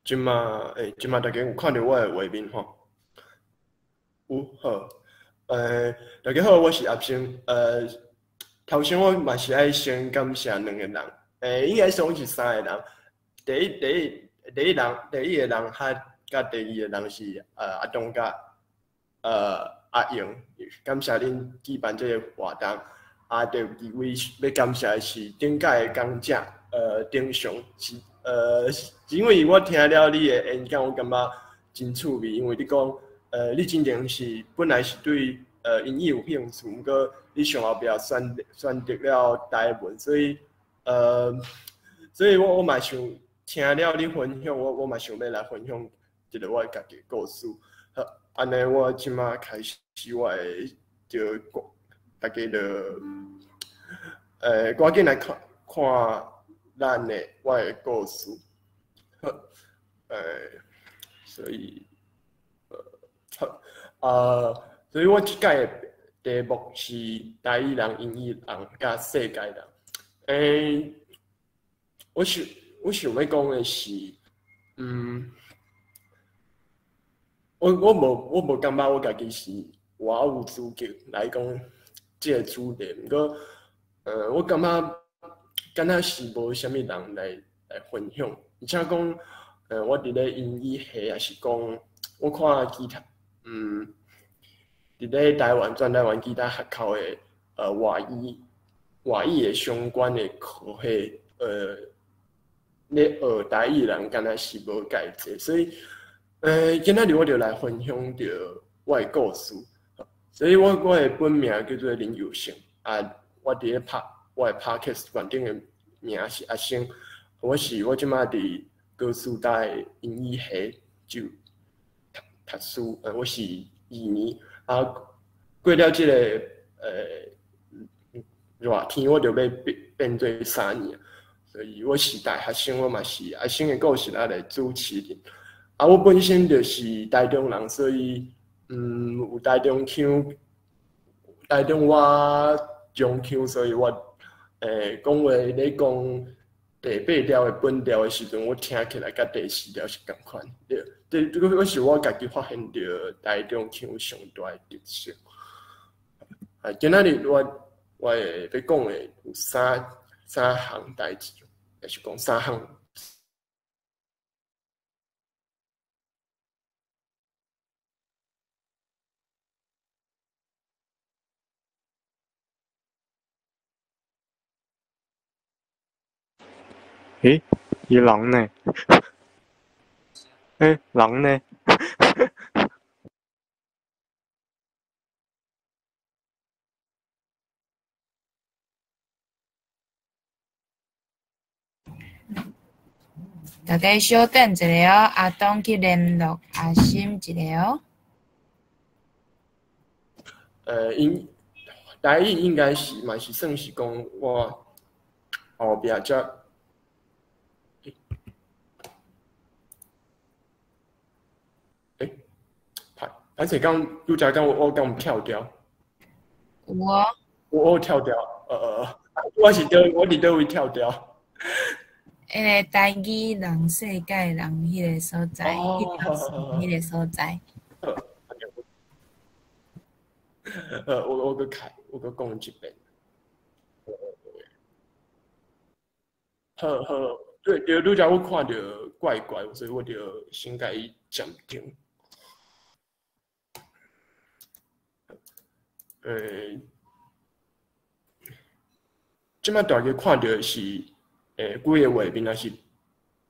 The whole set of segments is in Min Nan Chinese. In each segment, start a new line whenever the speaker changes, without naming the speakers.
這馬這馬大家有看著我的畫面吼？有好，大家好，我是阿星。頭先我嘛是愛先感謝兩個人，應該說是三個人。第一個人佮第二個人是阿東佮阿榮，感謝恁舉辦這个活動。啊，第二位欲感謝的是頂屆的講者，丁雄，是因為我聽了你的演講，我感覺真趣味，因為你講，你之前是本來是對英語有興趣，毋過你上後壁選擇了台文，所以我嘛想聽了你分享，我嘛想欲來分享一个我家己的故事。好，按呢我這馬開始我的就大家就趕緊來看看咱的我的故事。好，所以，好，啊，所以我這擺的題目是台語人、英語人佮世界人。我想欲講的是，我無感覺我家己是偌有資格來講這個主題，毋過，我感覺敢若是無啥物人來分享，而且講，我佇咧英語系，抑是講，我看其他，佇咧台灣全台灣其他學校的，外語的相關的科系，咧學台語人敢若是無介濟，所以，今仔日我就來分享著我的故事。所以我的本名叫做林佑成，啊，我佇咧拍我的 Podcast 懸頂的名是阿星，我這馬佇高師大的英語系就讀書，我是二年，啊，過了這個熱天，我就欲變做三年，所以我是大學生，我嘛是阿星的故事仔的主持人。啊，我本身就是台中人，所以有台中腔，台中我中腔，所以我講話咧講第八調的本調的時陣，我聽起來佮第四調是仝款。對，這個是我家己發現著台中腔上大的特色。啊，今仔日我會欲講的有三項代誌，抑是講三項。
欸，伊人呢？欸，人呢？
大家小等一下哦，阿東去聯絡阿心一下哦。
𪜶台語應該是嘛是算是講我後壁才。歹勢講，拄才講我敢有跳掉？
有哦。
我跳掉，我佇佗位跳掉？
彼个台語人、世界人彼个所在，彼條線彼个所在。
好，我閣開，我閣講一遍。好好，對對，拄才我看著怪怪，所以我就先共伊暫停。這馬大家看著是，規个畫面抑是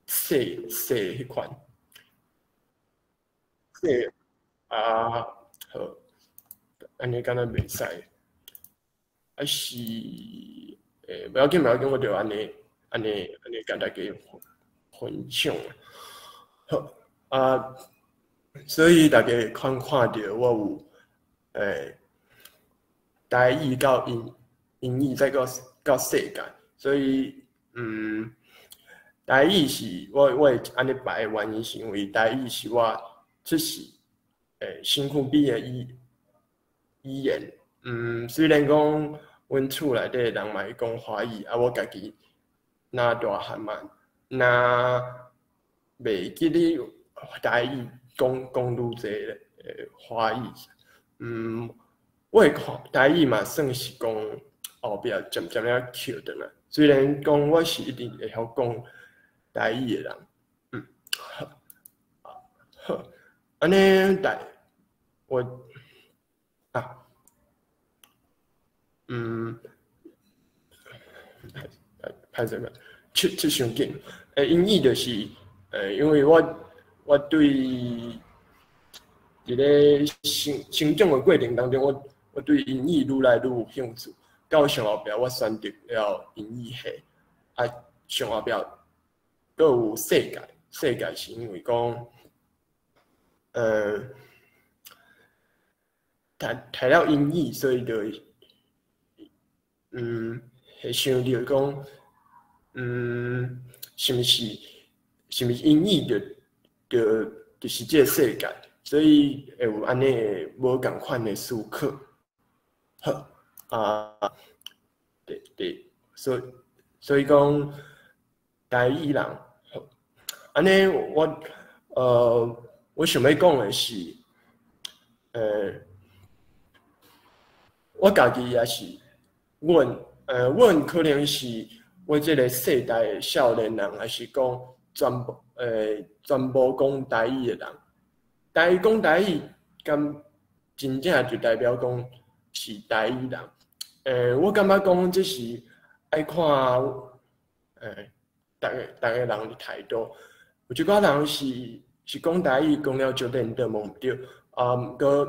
細細彼款，細啊好，按呢敢若袂使，啊是，無要緊無要緊，我就按呢按呢共大家分享。好啊，所以大家看看著我有，台語到英語再到世界，所以台語是我會按呢排的原因，是因為台語是我出世身軀邊的語言。雖然講阮厝內底人嘛會講華語，啊，我家己若大漢嘛，若袂記得台語講講愈濟華語。我會看台語嘛算是講後壁漸漸仔抾轉來。雖然講我是一定會曉講台語的人，好，好，按呢台我啊，歹勢切切傷緊。英語就是，因為我對佇咧成成長的過程當中，我對英語愈來愈有興趣。到上後壁，我選擇了英語系，啊，上後壁閣有世界，世界是因為講，讀了英語，所以就會，會想著講，是毋是英語就是這个世界，所以會有按呢無仝款的思考。好，啊，對對，所以講台語人，好，按呢我想欲講的是，我家己也是，阮可能是我這个世代的少年人，抑是講全部講台語的人。台語講台語，敢真正就代表講是台語人？我感覺講這是愛看，逐個人的態度。有一寡人是講台語講了足練都無毋對，啊，毋過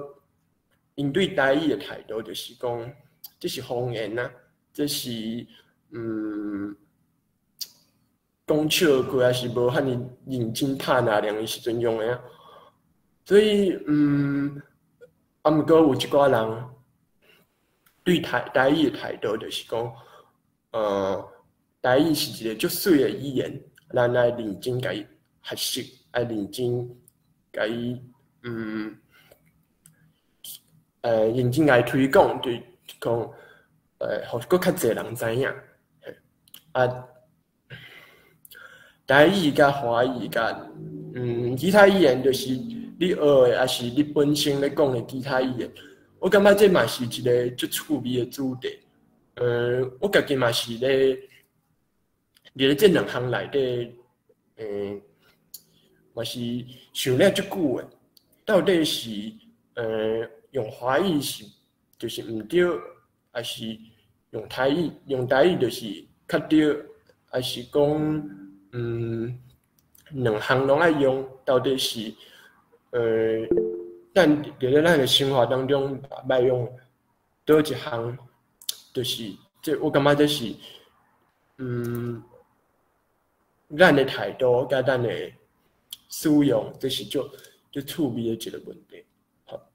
𪜶對台語的態度就是講，這是方言啊，這是講笑話，抑是無遐爾認真拍拿量的時陣用的啊。所以，啊，毋過有一寡人對台語的態度就是講，台語是一个足媠的語言，咱愛認真共伊學習，愛認真共伊，認真共伊推廣，就是講，予閣較濟人知影。啊，台語佮華語佮其他語言，就是你學的，抑是你本身咧講的其他語言。我感覺這嘛是一个足趣味的主題。我家己嘛是咧，佇咧這兩項內底，嘛是想了足久的，到底是用華語是就是毋對，抑是用台語，用台語就是較對，抑是講兩項攏愛用，到底是咱佇咧咱的生活當中欲用佗一項，就是這我感覺這是咱的態度佮咱的使用，這是足足趣味的一个問題。好，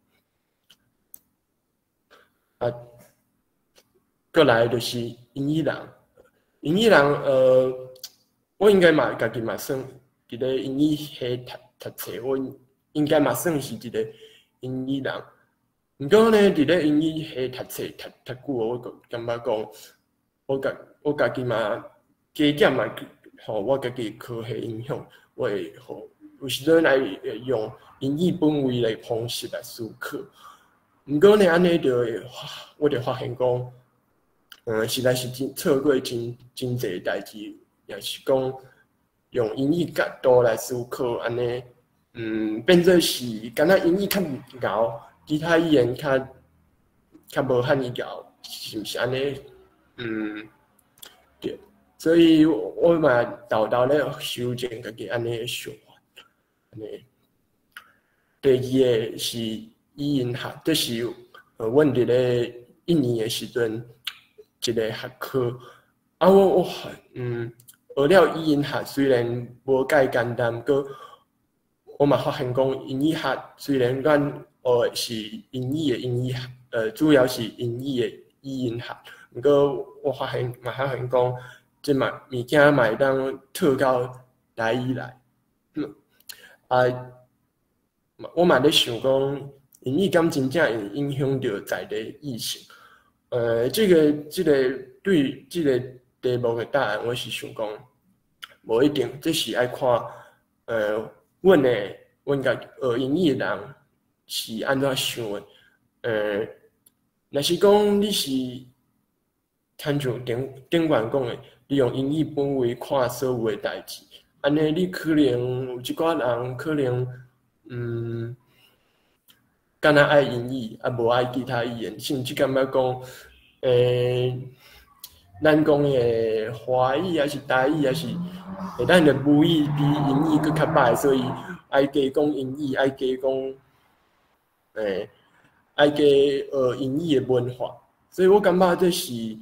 啊，閣來就是英語人，英語人我應該嘛家己嘛算佇咧英語系讀冊，我應該嘛算是一个英語人。毋過呢，佇咧英語系讀冊讀讀久，我感覺講，我家己嘛加減嘛，予我家己科系影響，我會予有時陣來用英語本位的方式來思考。毋過呢，按呢就會，我就發現講，實在是真錯過真真濟代誌，也是講用英語角度來思考，按呢，變做是敢若英語較𠢕，其他語言較無遐爾𠢕，是毋是按呢？對，所以我嘛沓沓咧修正家己按呢想法，按呢。第二个是語言學，這是阮佇咧一年的時陣一个學科。啊，我學了語言學雖然無介簡單，毋過我嘛發現講英語學雖然阮學的是英語的英語學，主要是英語的語言學，毋過我發現嘛發現講，這嘛物件嘛會當套到台語來。啊，我嘛咧想講，英語敢真正會影響著在地意識？這個對這個題目的答案，我是想講，無一定，這是愛看，阮家己學英語的人是按怎想的？若是講你是親像頂頂懸講的，你用英語本位看所有的代誌，按呢你可能有一寡人可能，敢若愛英語，啊無愛其他語言，甚至感覺講，咱講的華語抑是台語，抑是咱的母語比英語閣較歹，所以愛加講英語，愛加講，愛加學英語的文化，所以我感覺這是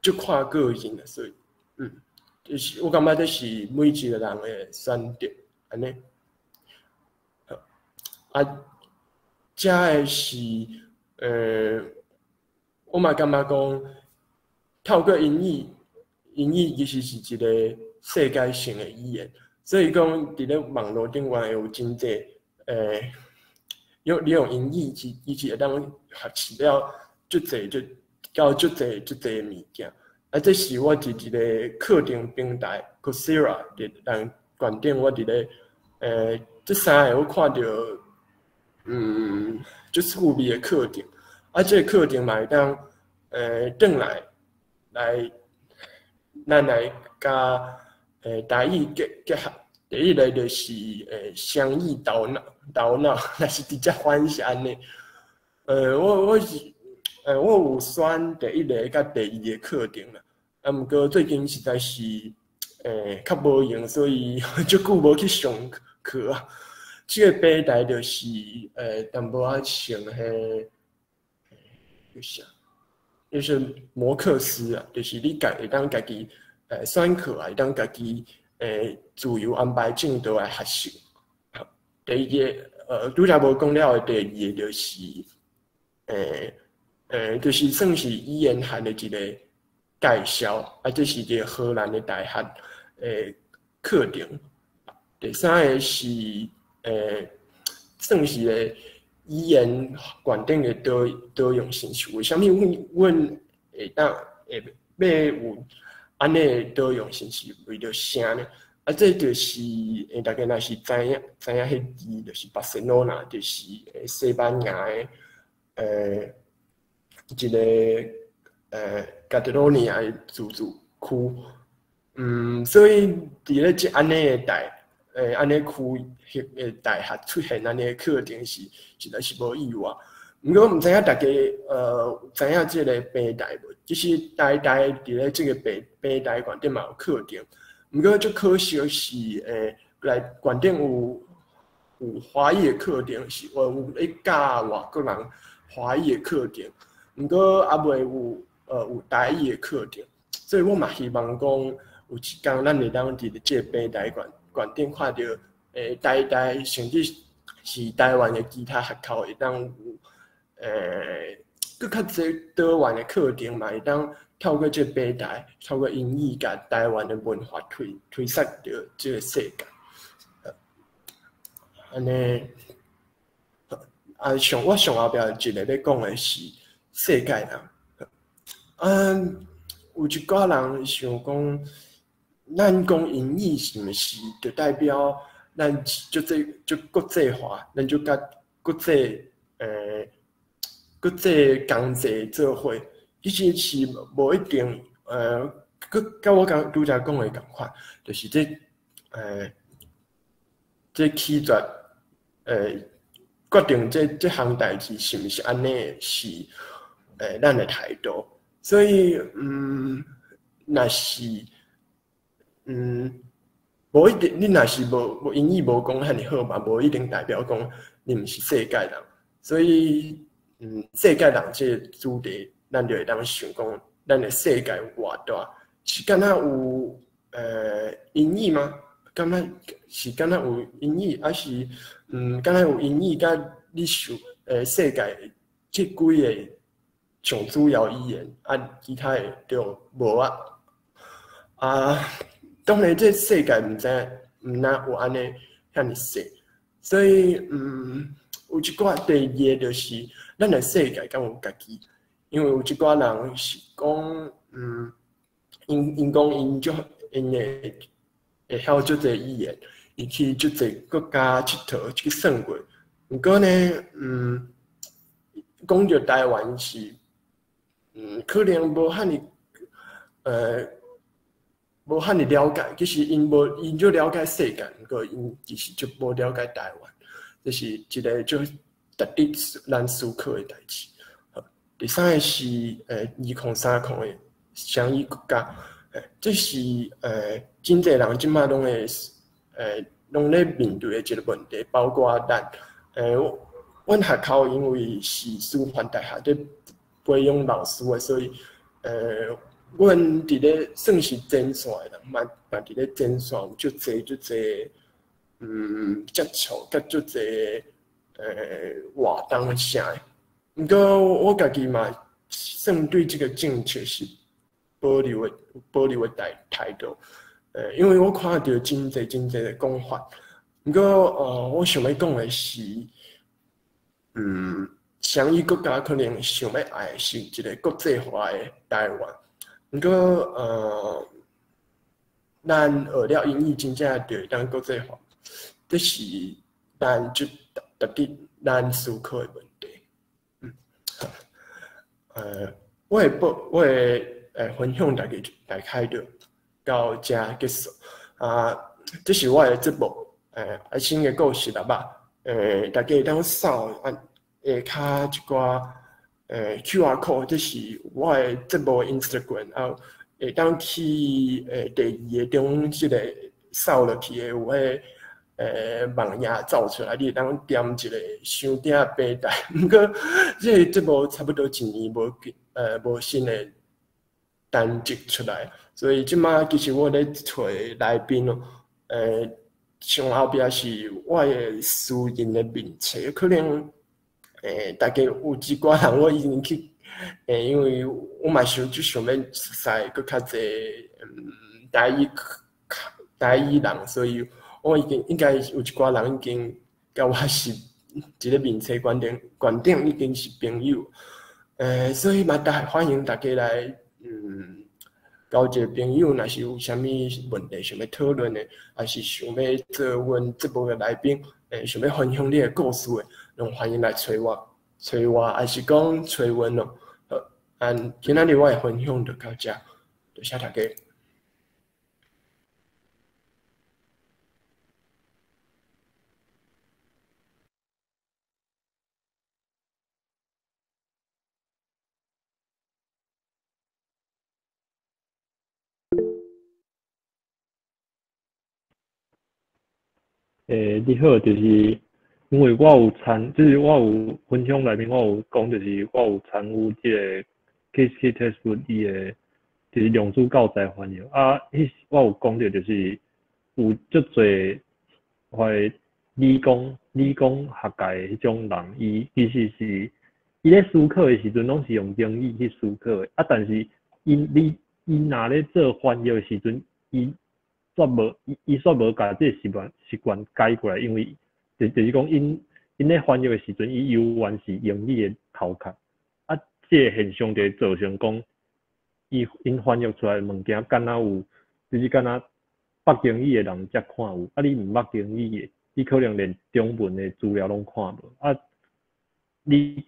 足看個人的，所以，就是我感覺這是每一個人的選擇，按呢。啊，遮的是，我嘛感覺講，透過英語，英語其實是一個世界性的語言，所以講佇咧網路頂懸會有真濟，用你用英語其實會當學習了足濟足到足濟足濟的物件。啊，這是我佇一個課程平台 Coursera 佇人觀點，我佇咧，這三个我看著，足趣味的課程。啊，這個課程嘛會當，轉來來，咱來佮台語結結合。第一个就是雙語頭腦頭腦，若是直接翻是按呢。我有選第一个佮第二个課程啦，啊，毋過最近實在是，較無閒，所以足久無去上課啊。這個平台就是，淡薄仔像彼，叫啥？就是摩克斯啊，就是你家會當家己選課啊，會當家己自由安排進度來學習。第二个，拄才無講了的第二个就是，就是算是語言學的一個介紹，啊，這是一個荷蘭的大學的課程。第三个是，算是個語言觀點的多樣性，是為啥物阮阮會當會欲有按呢的多樣性是為著啥呢？啊，這就是，大家若是知影知影彼字，就是巴塞羅那，就是西班牙的，一個加泰羅尼亞的自治區。所以佇咧這按呢的大，按呢區域的大學出現按呢的課程是實在是無意外。毋過毋知影大家知影這个平台無？其實台大佇咧這个平平台懸頂嘛有課程，毋過足可惜是，來懸頂有有華語的課程，是有咧教外國人華語的課程，毋過猶未有有台語的課程，所以我嘛希望講有一工咱會當佇這个平台懸懸頂看著，台大甚至是台灣的其他學校會當有，閣較濟多元的課程嘛，會當透過這個平台，透過英語，共台灣的文化推推捒著這个世界。按呢，啊上我上後壁一个欲講的是世界人。啊，有一寡人想講，咱講英語是毋是就代表咱足濟足國際化，咱就佮國際國際共濟做伙？其實是無一定，閣佮我剛拄才講的仝款，就是這這取決，決定這這項代誌是毋是按呢，是咱的態度。所以，若是，無一定，你若是無無英語無講遐爾好嘛，無一定代表講你毋是世界人。所以，世界人這個主題，咱就會當想講，咱的世界有偌大，是敢若有英語嗎？敢若是敢若有英語，抑是敢若有英語佮你想世界這幾个上主要語言，啊，其他的就無啊。啊，當然這世界毋知毋若有按呢遐爾細，所以有一寡第二个就是咱的世界敢有家己，因為有一寡人是講，𪜶𪜶講𪜶足𪜶會會曉足濟語言，伊去足濟國家𨑨迌去耍過。毋過呢，講著台灣是，可能無遐爾，無遐爾了解。其實𪜶無，𪜶足了解世界，毋過𪜶其實足無了解台灣。這是一個足值得咱思考的代誌。第三个是2030的雙語國家，這是真濟人這擺攏會攏咧面對的一個問題，包括咱，阮學校因為是師範大學咧培養老師的，所以阮佇咧算是前線的人，嘛佇咧前線有足濟足濟，接觸佮足濟活動啥的。毋過我家己嘛，算對這個政策是保留的態度。因為我看著真濟真濟的講法。毋過，我想欲講的是，雙語國家可能想欲愛的是一個國際化的台灣。毋過，咱學了英語真正就會當國際化，這是咱就值得咱思考的問題。我會分享大概就到這結束。啊，這是我的節目，啊，新的故事啦吧。大家會當掃啊，下跤一寡QR code，這是我的節目 Instagram，啊，會當去第二個中這個掃落去的有彼網頁走出來，你會當點一個收聽平台。毋過這個節目差不多一年無新的單集出來，所以這擺其實我咧揣來賓哦，上後壁是我的私人的面冊，可能大家有一寡人我已經去，因為我嘛想就想欲熟似閣較濟，台語人，所以我已經應該有一寡人已經佮我是一个面冊觀點，觀點已經是朋友，所以嘛，歡迎大家來，交一個朋友，若是有啥物問題想欲討論的，還是想欲做阮節目的來賓，想欲分享你的故事的，攏歡迎來揣我，還是講揣阮哦。好，今仔日我的分享就到這，多謝大家。
你好，就是因為我有參，就是我有分享內面，我有講，就是我有參與這個 Casey Textbook 伊的，就是量子教材翻譯啊。彼我有講著，就是有足濟塊理工學界的彼種人，伊其實是伊咧思考的時陣，攏是用英語去思考的啊。但是伊若咧做翻譯的時陣，伊煞無共這個習慣改過來，因為就是講，𪜶咧翻譯的時陣，伊猶原是英語的頭殼，啊，這個現象就會造成講，𪜶翻譯出來的物件，敢若有，就是敢若捌英語的人才看有，啊，你毋捌英語的，你可能連中文的資料攏看無，啊，你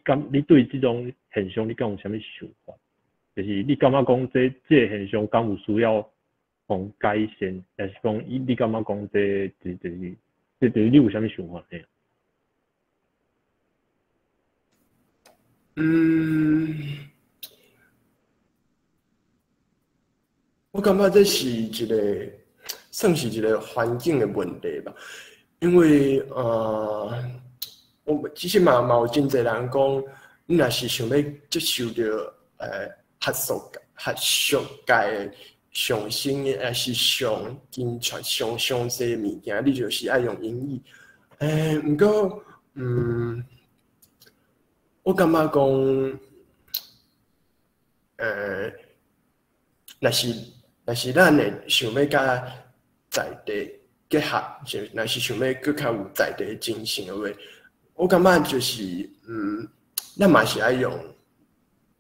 對這種現象，你敢有啥物想法？就是你感覺講這個現象敢有需要予改善，抑是講你感覺講這就是你有啥物想法？
我感覺這是一個算是一個環境的問題吧，因為我其實嘛有真濟人講，你若是想欲接受著學術界的上新的，抑是上精彩、上詳細的物件，你就是愛用英語。毋過，我感覺講，若是咱會想欲佮在地結合，就若是想欲閣較有在地精神的話，我感覺就是，咱嘛是愛用，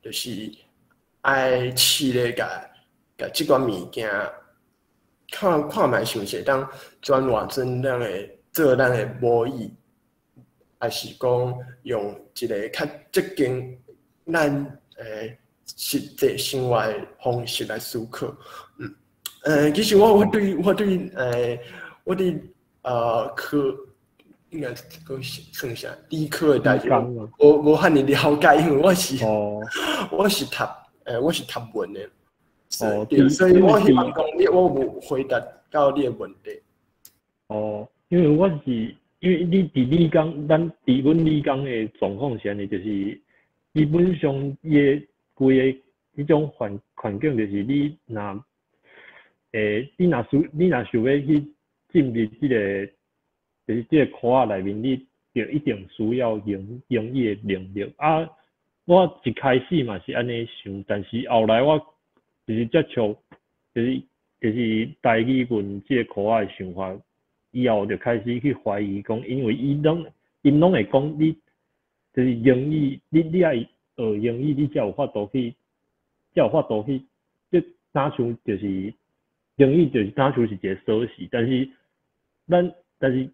就是愛試咧共這款物件，看看覓是毋是會當轉換做咱的做咱的母語，抑是講用一个較接近咱實際生活的方式來思考。其實我對科應該講算啥理科的代誌，我無遐爾了解，因為我是讀文的。對，所以我希望講你，我無回答到你的問題。
哦，因為你佇理工，咱佇阮理工的狀況是按呢，就是基本上伊的規个彼種環境，就是你若想欲去進入這个，就是這個科仔內面，你就一定需要英語的能力。啊，我一開始嘛是按呢想，但是後來我就是接觸，就是台語文這個科仔的想法以後，就開始去懷疑講，因為𪜶攏會講你，就是英語，你愛學英語，你才有法度去，這若像就是英語就是若像是一个鎖匙，但是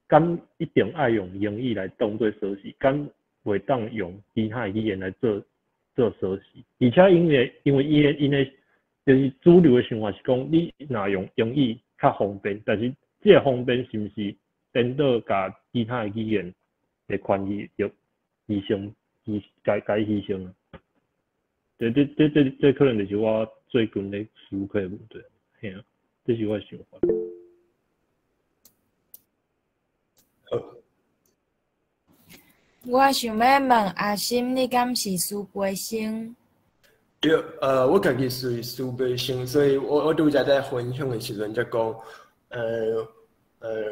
敢一定愛用英語來當做鎖匙，敢袂當用其他的語言來做鎖匙？而且因為𪜶的就是主流的想法是講，你若用英語較方便，但是這个方便是毋是顛倒共其他的語言的權益著犧牲，犧共共伊犧牲啊？這可能就是我最近咧思考的問題，嘿啊，這是我的想法。
好。
我想欲問阿心，你敢是師培生？
對，我家己是師培生，所以我拄才在分享的時陣才講，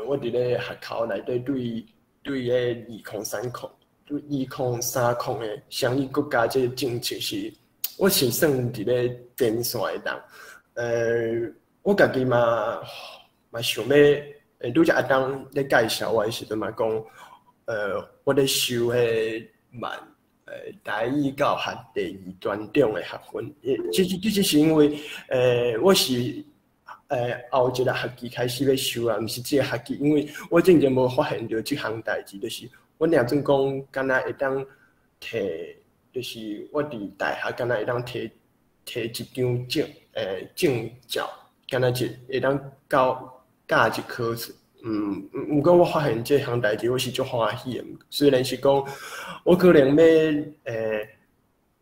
我佇咧學校內底對彼2030、對2030的雙語國家這个政策是，我是算佇咧前線的人。我家己嘛想欲，拄才阿東咧介紹我的時陣嘛講，我咧修彼個台語教學第二專長的學分，這是因為，我是後一个學期開始欲修啊，毋是這个學期，因為我之前無發現著這項代誌，就是我爾準講，敢若會當提，就是我佇大學敢若會當提一張證照，敢若一會當到教一科。毋過我發現這項代誌，我是足歡喜的。雖然是講，我可能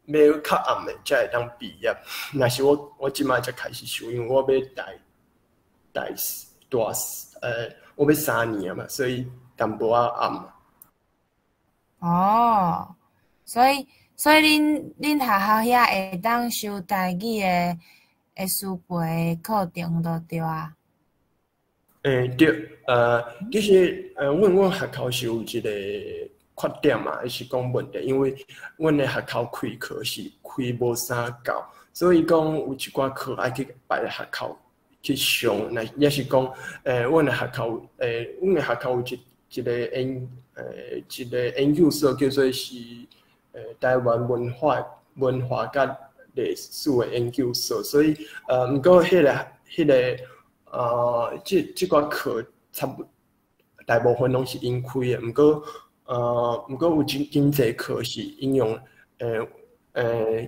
欲較暗的才會當畢業，若是我這擺才開始修，因為我欲大大我欲3年嘛，所以淡薄仔暗。
哦，所以恁學校遐會當修台語的師培課程就對啊？
對，其實，阮學校是有一個缺點嘛，抑是講問題，因為阮的學校開課是開無啥夠，所以講有一寡課愛去別个學校去上，若抑是講，阮的學校有一個研究所叫做是，台灣文化佮歷史的研究所，所以，毋過彼個。這寡課差不大部分攏是𪜶開的，毋過有真濟課是𪜶用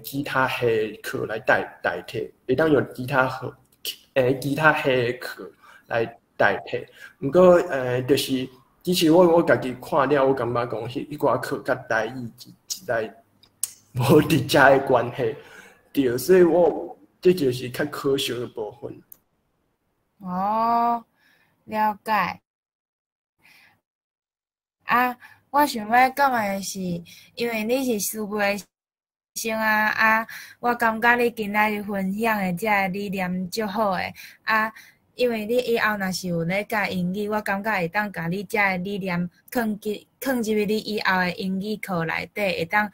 其他系課來代替，會當用其他系的課來代替。毋過就是其實我家己看了，我感覺講彼寡課佮台語實在無直接的關係，對，所以我這就是較可惜的部分。
哦，了解。啊，我想欲講的是，因為你是師培生啊，啊，我感覺你今仔日分享的這个理念足好的，啊，因為你以後若是有咧教英語，我感覺會當共你這个理念囥入去你以後的英語課內底，會當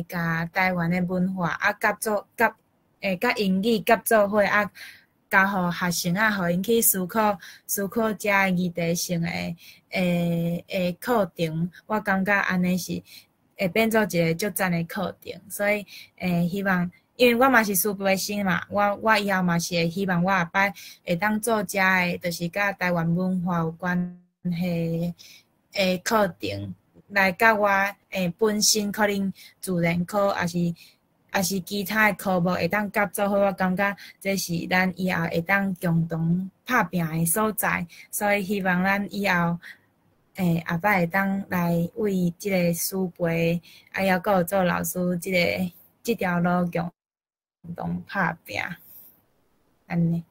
共台灣的文化啊，佮英語合做伙啊。教予學生啊，予𪜶去思考遮个議題性的課程，我感覺按呢是會變做一个足讚的課程，所以希望因為我嘛是師培生嘛，我以後嘛是會希望我後擺會當做遮个，就是佮台灣文化有關係的課程，來佮我本身可能自然科，抑是其他的科目會當夾做伙，我感覺這是咱以後會當共同拍拚的所在，所以希望咱以後後擺會當來為這个師培，啊，猶閣有做老師這條路共同拍拚，按呢。